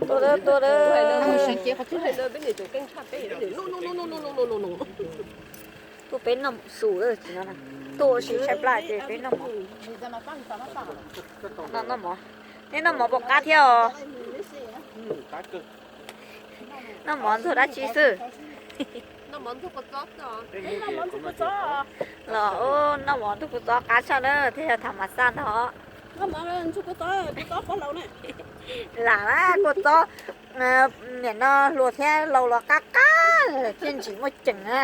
Tuaj dawb, tuaj dawb. Tuaj peb noj su, tuaj ua si tshaib plab ces peb noj mov. Noj mov, noj mov, neb noj mov puas qab thiab os? Noj mov ntxuag dab tsi xwb? Los noj mov ntxuag kua txob qab tshaj na, thiaj yog tham mas xaj ntag. Lam na kua txob, nim no hluas thiab laus los qab qab thiaj ntsim muaj ceem na.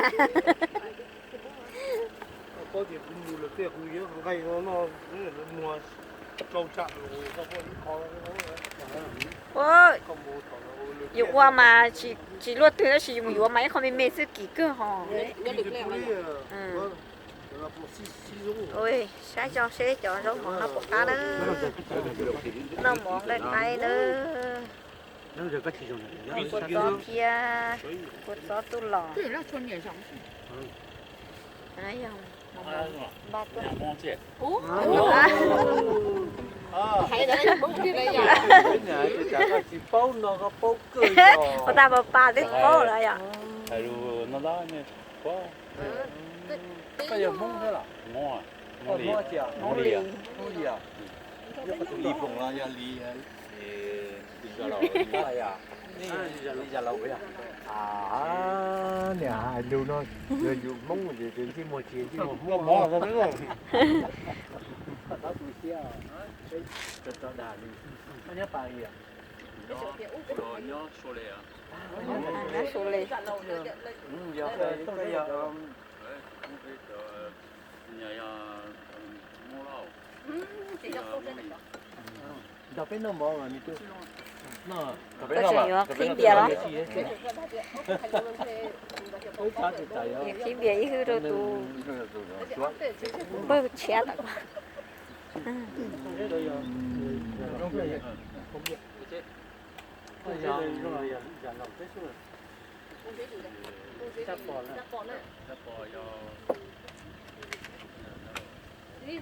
Yus ua mas tsis luaj twg tab sis yus mus yuav mas ib qho me me xwb kim kawg hos. Saib zoo seb cov zaub mov no puas qab na. Noj mov nqaij qaib na. Tsob thiab kua txob tub los. Ua tas pas pas twb paub lawm yom. Li Hmoob los yog Li, Li Zas Laus, Li Zas Laus yog. Niam hais lus no, yog yus Hmoob ces ntsej muag tsis ntsej muag Hmoob. Nyob Suav Lis. Nrog peb noj mov mas nws twb, koj tseem yuav qhib npias los? Qhib npias ib hwb rau tus npawg tshiab tom. Lis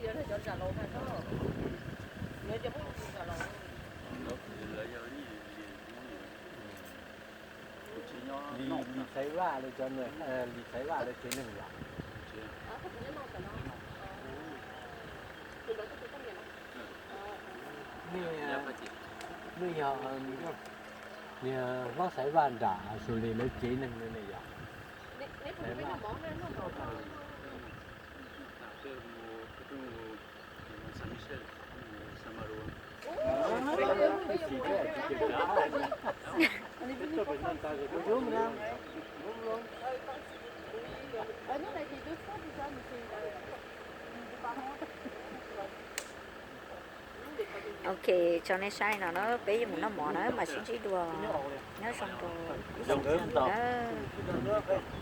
Xaiv Vaj lawv cov, Lis Xaiv Vaj lawv tsev neeg yom? Nej yog niag hlob Xaiv Vaj nram Suav Lis lawv tsev neeg no ne yom? Ok, tso nej saib no na, peb yuav mus noj mov na, mam sib ntsib dua. Nyob zoo rau ib tsoom phooj ywg na.